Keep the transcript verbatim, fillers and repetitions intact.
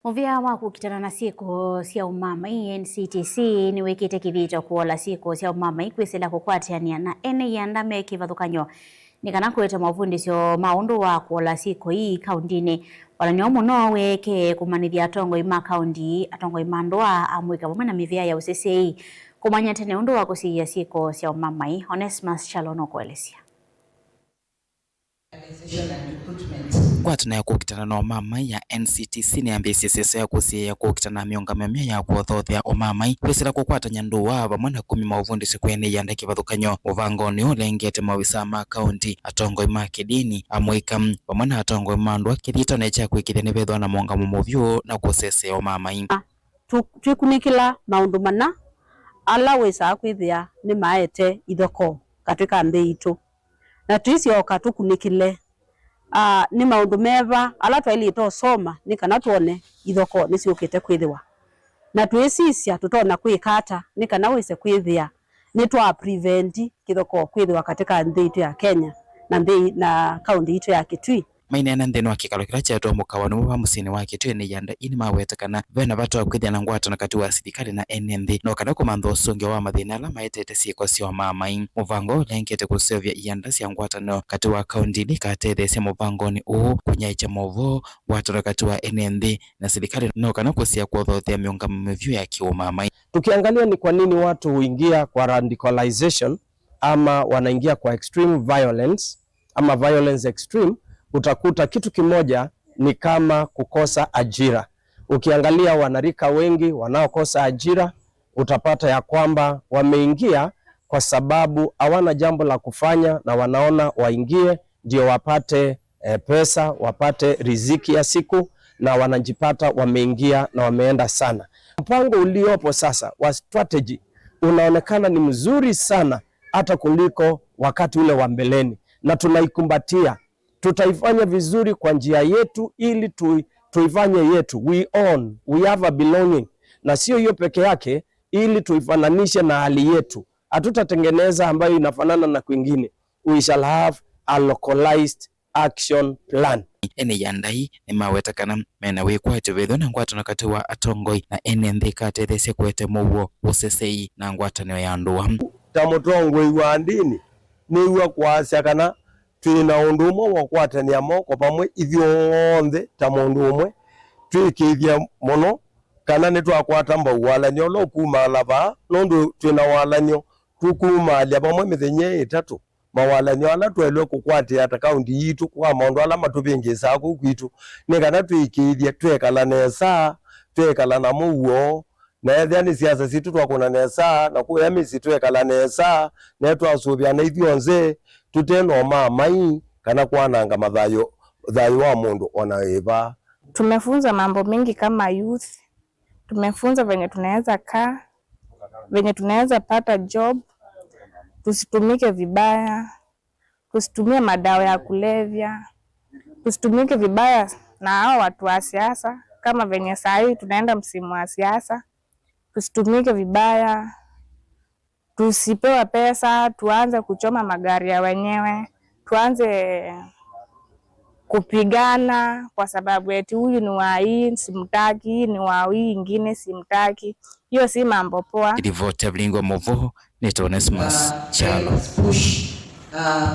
Mũvĩa wa kũkitana na syĩko sya ũmamai, N C T C, nĩwĩkĩte kĩthito kũola syĩko sya ũmamai kwĩsĩla kũkwatĩanĩa na ene ianda me kĩvathũkany'o nĩ kana kũete mavundĩsyo ma ũndũ wa kũola syĩko ii kaũndĩnĩ. Walany'o mũno weekee kũmanyĩthya atongoi ma kaũndi, atongoi ma ndũa, amũika vamwe na mĩvĩa ya ũseseĩ kũmanya tene ũndũ wa kũsiĩĩa syĩko sya ũmamai. Onesmus Kyalo nũkũelesya. Ngwatanĩo ya kũkitana na ũmamai ya N C T C nĩyambĩĩsye sisya ya kũsiĩĩa kũkitana na mĩũngamĩo myeũ ya kũothothea ũmamai, kwĩsĩla kũkwatany'a ndũa vamwe na kumya maũvundĩsyo kwa ene ianda kĩvathũkany'o. Mũvangonĩ ũũ ũlengete maovisaa ma kaũndi, atongoi ma kĩndini, amũika, vamwe na atongoi ma ndũa kĩthitonĩ kya kũĩkĩĩthya nĩvethĩwa na mũũngamo mũvyũ na kũseseea ũmamai. Tũ- twĩkunĩkĩla maũndũ mana ala wĩsaa kwĩthĩa nĩmaete ithokoo katĩ ka nthĩ itũ. Na twĩsyoka tũkunĩkĩle, ah, nĩ maũndũ meva ala twaĩlĩte ũsoma nĩ kana twone ithokoo nĩsyũkĩte kwĩthĩwa. Na twĩsisya tũtonya kwĩka ata nĩ kana wĩse kwĩthĩa nĩtwa prevent kĩthokoo kwĩthĩwa katĩ ka nthĩ itũ ya Kenya na nthĩ na kaũntĩ itũ ya Kitui. Maineena nthĩnĩ wa kĩkalo kĩla kyeetwa mũkawa nĩmo va mũsyĩnĩ wa Kitui, ene ianda ii nĩmaweta kana ve na vata wa kwĩthĩa na ngwatanĩo katĩ wa silikalĩ na ene nthĩ, no kana kũmantha ũsũngĩo wa mathĩna ala maetete syĩko sya ũmamai. Mũvango ũũ ũlengete kũseũvya ianda sya ngwatanĩo katĩ wa kaũndi ili ikatetheesye mũvangonĩ ũũ, kũnyaĩĩkya maũvoo, ngwatanĩo katĩ wa ene nthĩ na silikalĩ, no kana kũsea kũothothea mĩũngamo mĩvyũ ya kĩũmamai. Tukiangalia ni kwa nini watu huingia kwa radicalization ama wanaingia kwa extreme violence ama violence extreme, utakuta kitu kimoja ni kama kukosa ajira. Ukiangalia wanarika wengi wanaokosa ajira, utapata ya kwamba wameingia kwa sababu hawana jambo la kufanya na wanaona waingie ndio wapate eh, pesa, wapate riziki ya siku, na wanajipata wameingia na wameenda sana. Mpango uliopo sasa wa strategy unaonekana ni mzuri sana hata kuliko wakati ule wa mbeleni, na tunaikumbatia. Tutaifanya vizuri kwa njia yetu ili tu, tuifanye yetu. We own, we have a belonging. Na sio hiyo peke yake, ili tuifananishe na hali yetu. Hatutatengeneza ambayo inafanana na kwingine. We shall have a localized action plan. Ene ianda ii nĩmaweta kana mena wĩkwatyo vethĩwa na ngwatanĩo katĩ wa atongoi na ene nthĩ ikatetheesya kũete mũuo, ũseseĩ, na ngwatanĩo ya ndũa. Ta mũtongoi wa ndĩni, nĩw'a kwasya kana twĩ na ũndũ ũmwe wa ũkwatanĩa moko vamwe ithyonthe ta mũndũ ũmwe, twĩkĩĩthye mũno kana nĩtwakwata mbau walany'o ũla ũkumaala vaa, nũndũ twĩ na walany'o tũkumaalya vamwe mĩthenya ĩtatũ. Mawalany'o ala twaĩlwe kũkwatĩa ta kaũnti yitũ kwa maũndũ ala matũvĩngĩĩsaa kũu kwitũ, nĩ kana twĩĩkĩĩthye twekala nesa, twekala na mũuo, na ethĩa nĩ siasa sitũ twakũna nesa, na kũya mĩsyĩ twekala nesa, na twasũvĩana ithyonthe tũte na ũmamai kana kwananga mathayũ, thayũ wa mũndũ o na wĩva. Tumefunzwa mambo mengi kama youth. Tumefunzwa venye tunaweza kaa, venye tunaweza pata job, tusitumike vibaya, tusitumie madawa ya kulevya, tusitumike vibaya na hao watu wa siasa, kama venye saa hii tunaenda msimu wa siasa, tusitumike vibaya, tusipewe pesa, tuanze kuchoma magari ya wenyewe, tuanze kupigana kwa sababu eti huyu ni wa hii simtaki, hii ni wa hii ingine simtaki. Hiyo si mambo poa. Ripoti ya Vilingi wa Mauvoo nĩ Onesmus Kyalo.